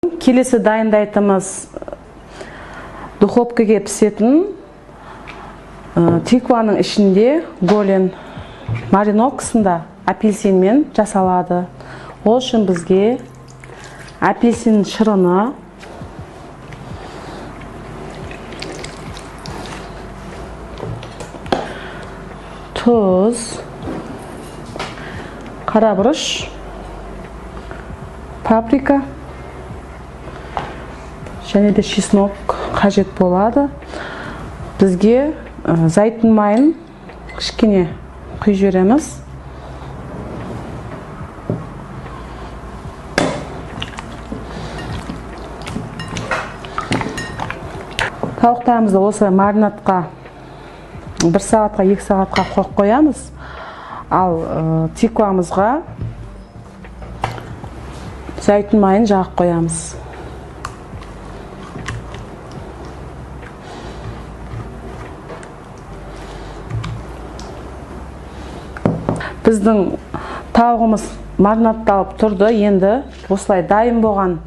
Келесі дайындайтынымыз духовкаге пісетін тыкваның ішінде голен мариновкасында апельсинмен жасалады. Ол үшін бізге апельсин шырыны, тұз, қара бұрыш, паприка және де чеснок қажет болады. Бізге зайтун майын кішкене құйып жібереміз. Тауықтарымызды осылай маринадқа 1 сағатқа, 2 сағатқа қойып қоямыз. Ал тыквамызға зайтун майын жағып қоямыз. Біздің тауығымыз маринадталып тұрды. Енді осылай дайын болған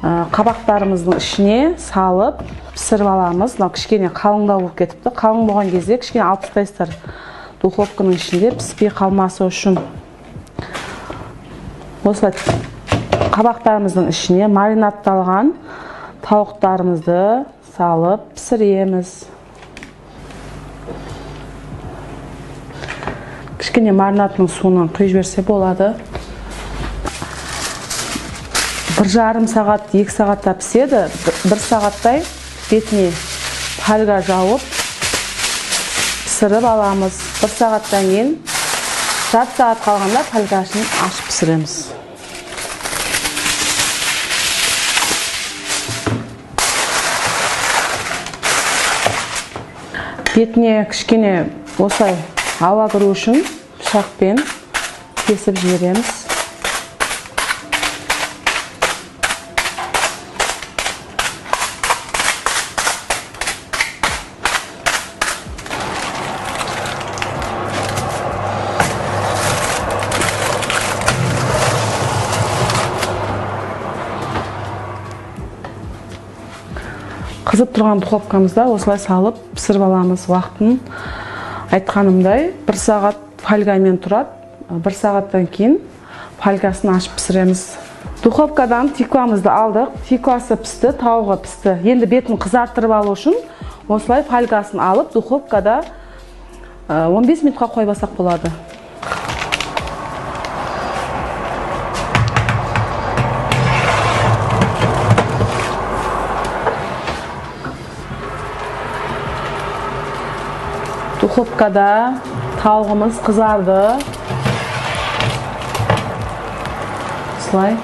қабақтарымыздың ішіне салып пісіріп аламыз. Мынау кішкене қалыңдау болып кетіпті. Қалың болған кезде кішкене алып тастайсыздар, духовканың ішінде піспей қалмасы үшін. Осылай қабақтарымыздың ішіне маринадталған тауықтарымызды салып пісіреміз. Кішкене маринадның суынан құйып жіберсе болады. 1,5 сағат, 2 сағатта піседі. 1 сағаттай бетіне фольга жауып пісіріп аламыз. 1 сағаттан кейін жарты сағат қалғанда фольгасын ашып пісіреміз. Бетіне кішкене осылай ауа кіру үшін пышақпен кесіп жібереміз. Қызып тұрған духовкамызда осылай салып пісіріп аламыз. Уақытын айтқанымдай 1 сағат фольгамен тұрады. 1 сағаттан кейін фольгасын ашып пісіреміз. Духовкадан тыквамызды алдық. Тыквасы пісті, тауығы пісті. Енді бетін қызарттырып алу үшін осылай фольгасын алып духовкада 15 минутқа қойып алсақ болады. Духовкада тауығымыз қызарды. Осылай.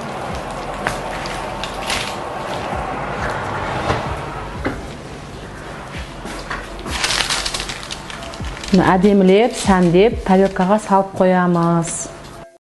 Әдемілеп, сәндеп, тарелкаға салып қоямыз.